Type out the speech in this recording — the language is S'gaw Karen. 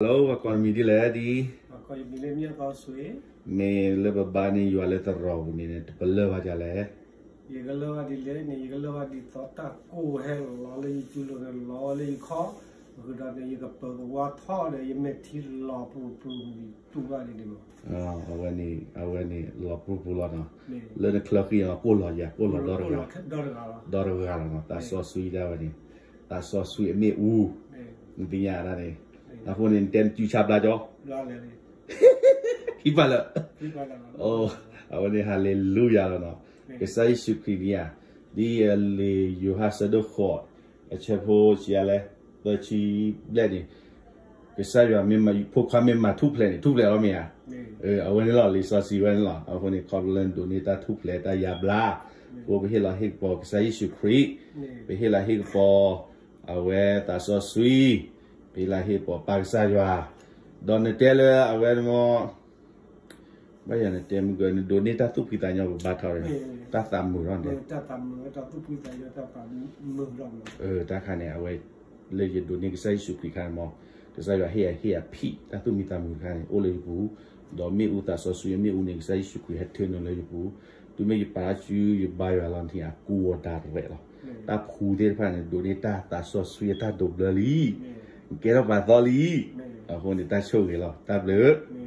Hello, ပကိးနမံၤဒ်လဲၣ်ဒ်, မ့ၢ်လၢပဘါန့ၢ်ယွၤလၢသရိာ်ပူၤန့ၣ် ပလၢၢ်ဘၣ်ဒ်လဲၣ်. ယကလၢၢ်ဘၣ်ဒ်လဲၣ်န့ၣ် ယကလၢၢ်ဘၣ်ဒ်သိးတၢ်ကိၢ်ဟဲလီၤလၢယစုလိၤန့ၣ် လီၤလၢယခီၣ်, အဃိဒီးန့ၣ် ယကပၢၤကဝါထီၣ်ဒီး ယမဲာ်ထံလီၤပူၤပူၤတူၢ်ဘၣ်ဒ်န့ၣ်လီၤ. အဝဲန့ၣ်လီၤပူၤပူၤလီၤနီၤ, လၢနချၢဃံအီၤ ကိၢ်လီၤယၤ ကိၢ်လီၤဒီတဂၤ, ဒီတဂၤလီၤနီၤ. သးစီဆှံဒၣ်ဝဲန့ၣ်, သးစီဆှံအမ့ၣ်အူ, နသ့ၣ်ညါဒၣ်န့ၣ်, အဃိန့ၣ် နတဲနစုဆါဘျါကၠီ ခံပာ်လၢာ်, အဝဲန့ၣ် ဟၤလ့လူယၤလီၤနီၤ. ကစၢ်ယ့ၣ်ၡူးခရံာ်န့ၣ်ဧါ, ဒ်လံာ်ယိၤဟၣ်ဆၢဒိၣ်ဃိး, အဆၢဖိဆံးအါလဲၣ်, သၢဆံဘျဲၣ်န့ၣ်, ကစၢ်ယွၤမ့ၢ်မၤ ဖိခွါမ့ၢ်မၤထူၣ်ဖျဲးန့ၣ် ထူၣ်ဖျဲးလီၤမ့ၢ်ဧါ. အဝဲန့ၣ်လီၤ လံာ်စီဆှံဝဲန့ၣ်လီၤ. အဃိန့ၣ် ခီဖျိလၢနဒိးန့ၢ်တၢ်ထူၣ်ဖျဲးတၢ်ယါဘျါ, အဃိပဟ့ၣ်လီၤဟ့ၣ်ကပီၤကစၢ်ယ့ၣ်ၡူးခရံာ်, ပဟ့ၣ်လီၤဟ့ၣ်ကပီၤ အဝဲသးစီဆှံ, ပဟ့ၣ်လီၤဟ့ၣ်ကပီၤပၢ်ကစၢ်ယွၤ, ဒီးနတဲလၢအဝဲမ့ၢ် ဘၣ်ယၤနတဲမုၢ်ကၢ နဒိးန့ၢ်တၢ်သူၣ်ဖှံသးညီ ပဘါထီၣ်ဒီး တၢ်သးမုာ်ထီၣ်န့ၣ်, တၢ်ခါန့ၣ် အဝဲ လၢယဒိးန့ၢ်ကစၢ်ယ့ၣ်ၡူးခရံာ်ခါန့ၣ်မ့ၢ် ကစၢ်ယွၤဟ့ၣ်အဟ့ၣ်အဖံး တၢ်သူၣ်မံသးမုာ်တခါန့ၣ် အိၣ်လၢယပူၤ, ဒီးမ့ၣ်အူသးစီဆှံအမ့ၣ်အူန့ၣ် ကစၢ်ယ့ၣ်ၡူးခရံာ်ဟဲထၢနုာ်လၢယပူၤ, တုၤမ့ၢ်ယပာ်လၢစုယဘါယွၤလီၤန့ၣ် အကူအီၤတၢ်ရဲၣ်လီၤ. တၢ်ဖှူသ့ၣ်တဖၣ်န့ၣ် ဒိးန့ၢ်တၢ်သးစီဆှံအတၢ်ဒိးဘျၢလံ, ကဲထီၣ်ပှၤသီလံ, အဃိန့ၣ် တၢ်ဆိၣ်ဂ့ၤလီၤ တၢ်ဘျုး